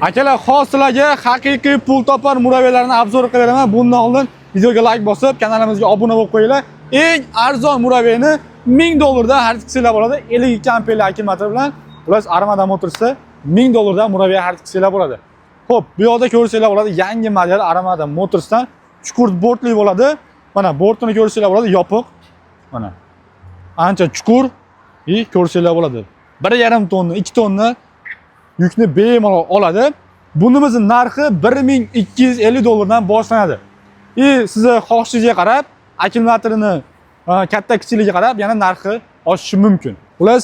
Akalar, hozir haqiqiy pul topar murabbiylarni obzor qilib beraman. Bundan oldin videoga like bosib, kanalimizga obuna bo'lib qo'yinglar. Eng arzon murabbiyni 1000 dollardan xarid qilsanglar bo'ladi. 52 amperli akkumulyator bilan. Xullas, Armada Motorsda 1000 dollardan murabbiy xarid qilsanglar bo'ladi. Xo'p, bu yoqda ko'rsanglar bo'ladi, yangi model Armada Motorsdan chuqur bortli bo'ladi. Mana bortini ko'rsanglar bo'ladi, yopiq. Mana. Ancha chuqur и ko'rsanglar bo'ladi. 1,5 tonna, 2 tonna yukni bemalol oladi. Bunimizni narxi 1250 dollardan boshlanadi. И sizni xohishingizga qarab, akkumulyatorini katta kichikligiga qarab yana narxi oshishi mumkin. Xullas,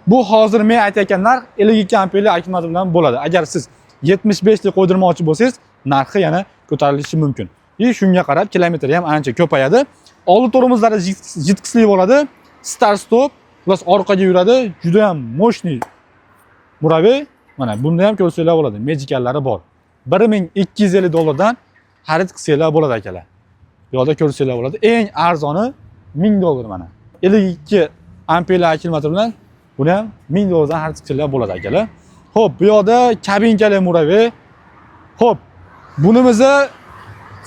bu hozir men aytayotgan narx 52 amperli akkumulyator bilan bo'ladi. Agar siz 75 lik qo'ydirmoqchi bo'lsangiz, narxi yana ko'tarilishi mumkin. И shunga qarab kilometri ham ancha ko'payadi. Oldi tormozlari jitkisli bo'ladi. Start stop, xullas orqaga yuradi. Juda ham мощный murabbiy. Mana bunda ham ko'rsanglar bo'ladi. Mejikallari bor. 1250 dollardan xarid qilsanglar bo'ladi akalar. Bu yoqda ko'rsanglar bo'ladi. Eng arzoni 1000 dollar mana. 52 amperli akkumulyator bilan buni ham 1000 dollardan xarid qilsanglar bo'ladi akalar. Xo'p, bu yoqda kabinkali murabbiy. Xo'p, bunimizni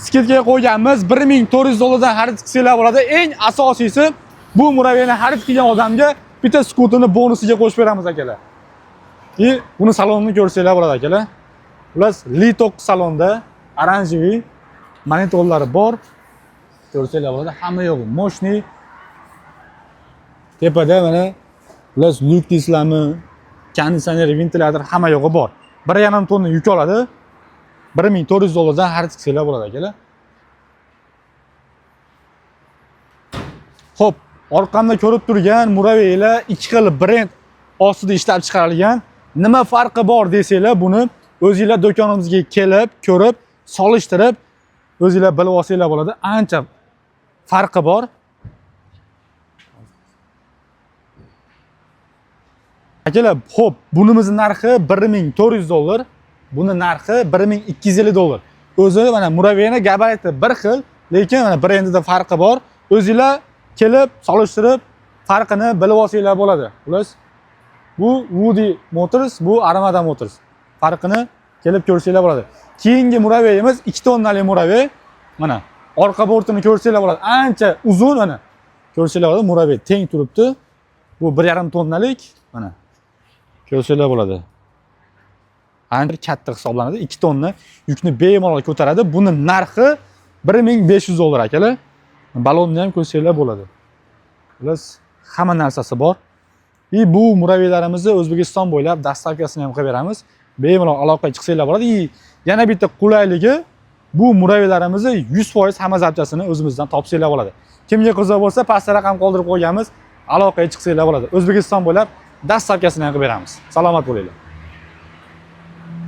скидка ga qo'yganmiz. 1400 dollardan xarid qilsanglar bo'ladi. Eng asosiysi bu murabbiyni xarid qilgan odamga bitta skuterni bonusiga qo'shib beramiz akalar. И buni salonini ko'rsanglar bo'ladi akalar. Xullas, Li9 salonda оранжевый monitorlari bor. Ko'rsanglar bo'ladi, hamma yo'q, мощный. Tepada mana xullas lyuk deysizlarmi, konditsioner, ventilyator hamma yo'g'i bor. 1,5 tonna yuk oladi. 1400 dollardan xarid qilsanglar bo'ladi akalar. Xo'p, orqamda ko'rib turgan murabbiylar ikki xil brend ostida ishlab chiqarilgan. Nima farqi bor desanglar, buni o'zinglar do'konimizga kelib, ko'rib, solishtirib, o'zinglar bilib olsanglar bo'ladi. Ancha farqi bor. Akalar, xo'p, bunimizni narxi 1400 dollar, buni narxi 1250 dollar. O'zi mana murabbiyni gabariti bir xil, lekin mana brendida farqi bor. O'zinglar kelib, solishtirib, farqini bilib olsanglar bo'ladi. Xullas, bu Woody Motors, bu Armada Motors. Farqini kelib ko'rsanglar bo'ladi. Keyingi murabbiyimiz 2 tonnali murabbiy. Mana orqa bortini ko'rsanglar bo'ladi. Ancha uzun mana. Ko'rsanglar bo'ladi, murabbiy teng turibdi. Bu 1,5 tonnalik mana. Ko'rsanglar bo'ladi. Ancha katta hisoblanadi. 2 tonna yukni bemalol ko'taradi. Buni narxi 1500 dollar akalar. Balonni ham ko'rsanglar bo'ladi. Xullas, hamma narsasi bor. И bu murabbiylarimizni O'zbekiston bo'ylab dastavkasini ham qilib beramiz. Bemalol aloqaga chiqsanglar bo'ladi. И yana bitta qulayligi, bu murabbiylarimizni 100% hamma zapchasini o'zimizdan topsanglar bo'ladi. Kimga qiziq bo'lsa, pastda raqam qoldirib qo'yganmiz. Aloqaga chiqsanglar bo'ladi. O'zbekiston bo'ylab dastavkasini ham qilib beramiz. Salomat bo'linglar.